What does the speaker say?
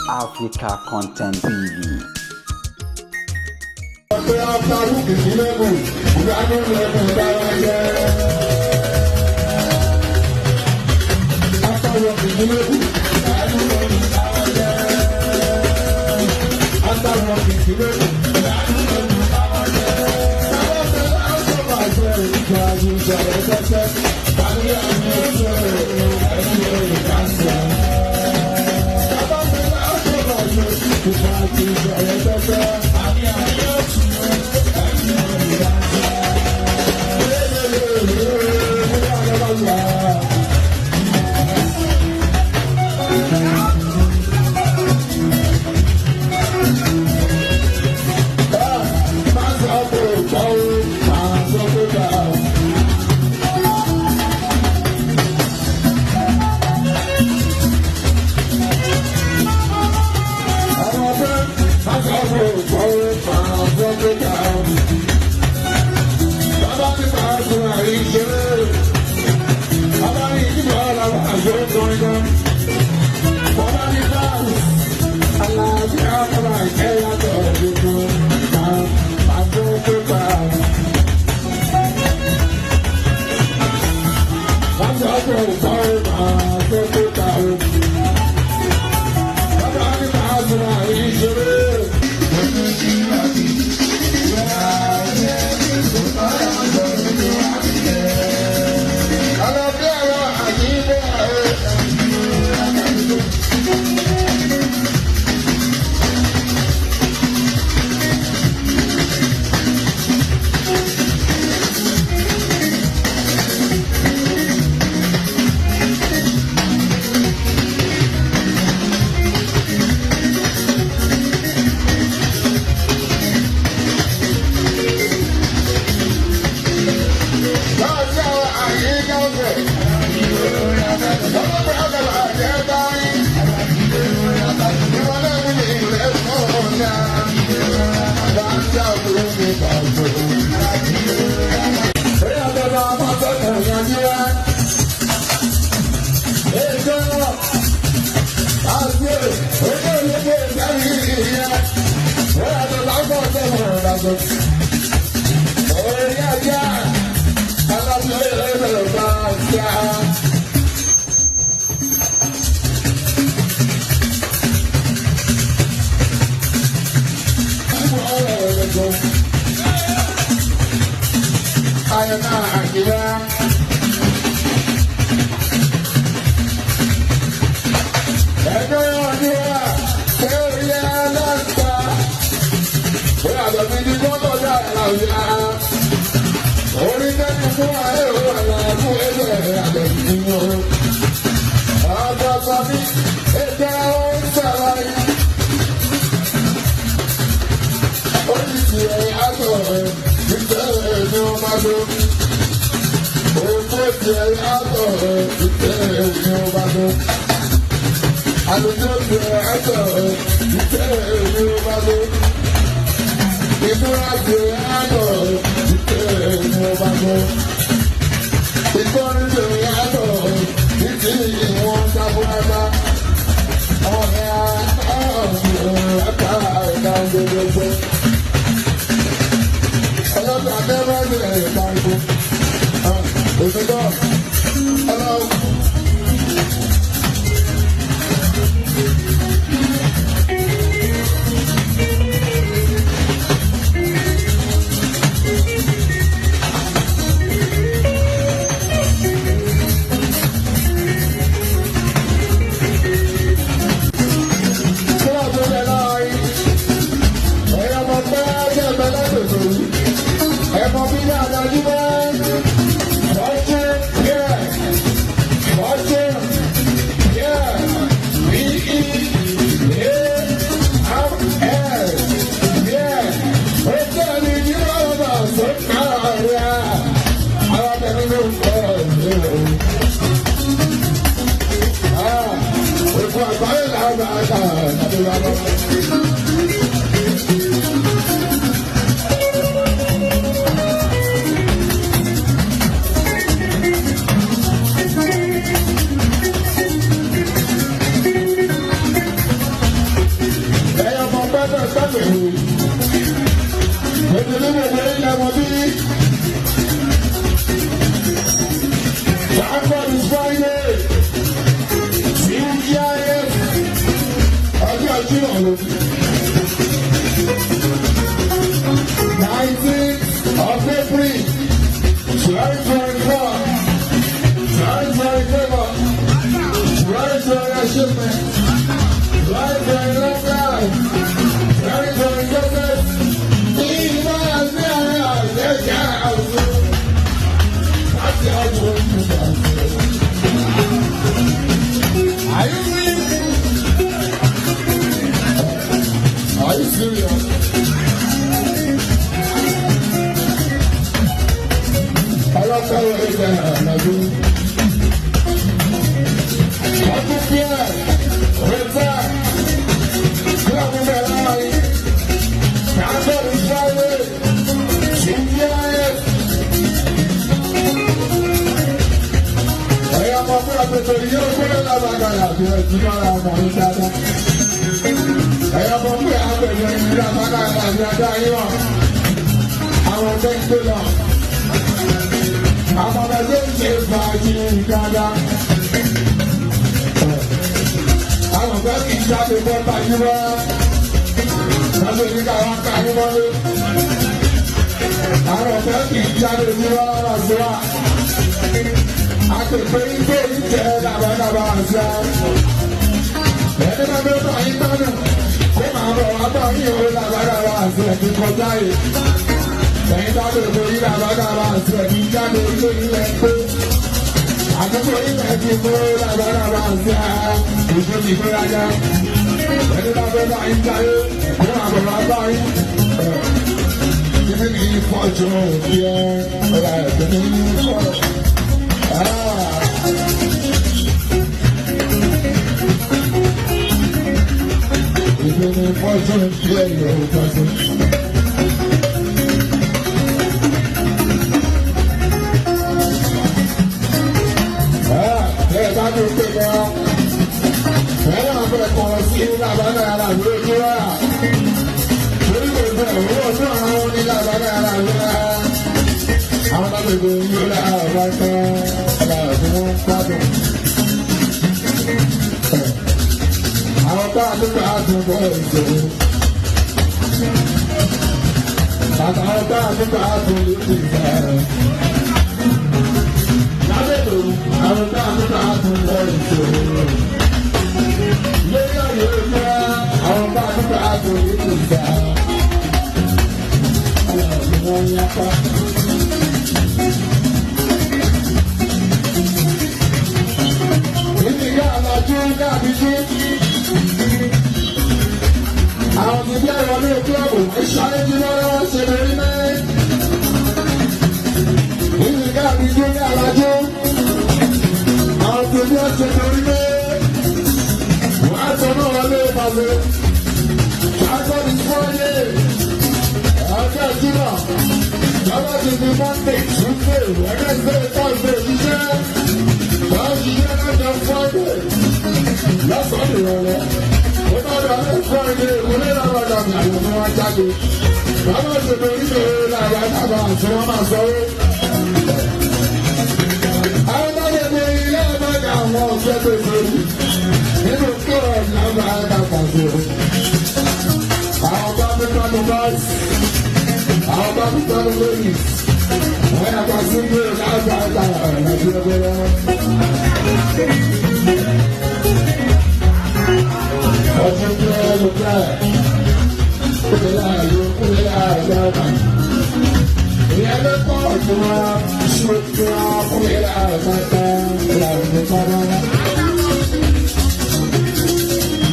Africa Content TV. jìnnà lójú. 19th of April, 2024, 2024, 2020 achievement, 2020 long life, 2020 success. Are you really? Are you serious? Ọlọ́pàá ìgbà àmàlú. Ọdún bíẹ̀, rẹ̀tà, kílọ̀bù bẹ̀rẹ̀ láàrin, kàńtọ̀rì sáré, ṣìyẹ́. Ẹ̀yà ọmọ fún àpètè yóò gbọ́dọ̀ lábàgàrà àti ẹ̀jú náà ọmọ yìí dáadáa. Ẹ̀yà ọmọ fún àpètè yìí lábàgàrà àti ajá yìí wọ̀. Àwọn ọ̀dọ́ ń gbé lọ. Àwọn ọmọ ẹgbẹ́ ń ṣe fàájì dáadáa. Àwọn ọ̀gá kì í jáde bọ́ báyìí wá. Wọ́n ṣe ní káwọn ká yín mọ́lé. Àwọn ọ̀gá kì í jáde ní wá sí wa. Àpèpè igbó ìjẹ́ làbàdàbà àṣà. Ẹni máa bẹ bá yín tánù. Kó máa bọ̀ wá bá yín o làbàdàbà àṣà ẹ̀kí kọjá yìí. Ẹ̀yin bá lè borí làbàdàbà àṣà ẹ̀kí jáde ilé ilẹ̀ pé. Àdúgbò ilẹ̀ ti mú làbàdàbà àṣà ìṣó ti gbé rájá. Ẹni máa bẹ bá yín jáde. Kó máa bọ̀ wá bá yín. Ibi kì í fọ́jú òbí ẹ̀ ọ̀la ẹ̀kọ́ ní fọ́ọ̀rọ̀. Ìgbìmọ̀ ìfọ́jú ilé ìlú pàṣẹ. Ẹ bá mi pè mọ́, ẹ náà fẹ́ kọ́ sí lábàdà ara lójú wa. Torí kò fẹ́ owó ọdún àwọn ní lábàdà ara lójú wa. Àwọn bá gbogbo yóò láàbá tán, aláàbí wọn gbádùn. Àwọn bá a nípa àtúntò ìṣòro. Bàtà àwọn bá a nípa àtúntò ìṣòro. Lábẹ́lò àwọn bá a nípa àtúntò ìṣòro. Lórí ọ̀yọ́ ìgbà àwọn bá a nípa àtúntò ìṣòro. Aláàbí wọn yapa. Ìdíyà àlàjú dàbí jú. Àwọn ti bí ẹ̀rọ ní kílọ̀bù ìṣàlẹ̀ jí lọ́wọ́ ṣe lórí mẹ́. Ìdíyà àbíjú ní àlàjú. Àwọn ti bí ọ̀ṣẹ̀ lórí mẹ́. Wọ́n á sọ náà wọlé ìpàdé. Ṣáàtọ̀ ní fọ́ọ̀yé. Ọjọ́ ìjìnà. Lọ́wọ́ ti fi Monday, Tuesday, Wednesday, Thursday ṣiṣẹ́. Wọ́n ṣiṣẹ́ lọ́jọ́ Friday. Lọ́sàn-án ìrọ̀lẹ́. Ó bá dọ̀ ní Friday, ìwúlé lọ́wọ́ dàbí àwọn ọmọ wa jáde. Bàbá òṣèlú oníṣòwò làwọn àgbà àti wọn máa sọ wé. Àwọn bá lè mú ilé ọmọdé àwọn ọ̀sẹ̀ tó sórí. Nínú kúrò làwọn àgbà pàṣẹ. Àwọn bá mi kọ́nu bọ́ọ̀sì. Àwọn bá mi kọ́nu lórí. Wọ́n yàtọ̀ sí ilé lágbà àgbà nàìjíríà. Ọdún tí wọ́n lò bẹ́ẹ̀. Kúlẹ̀ láàyò kúlẹ̀ láàyò ọ̀nà. Ìyẹn ló pọ̀ jù wá. Ṣùgbọ́n kúlẹ̀ láàyò ọ̀nà. Ìlànà ìpamọ́.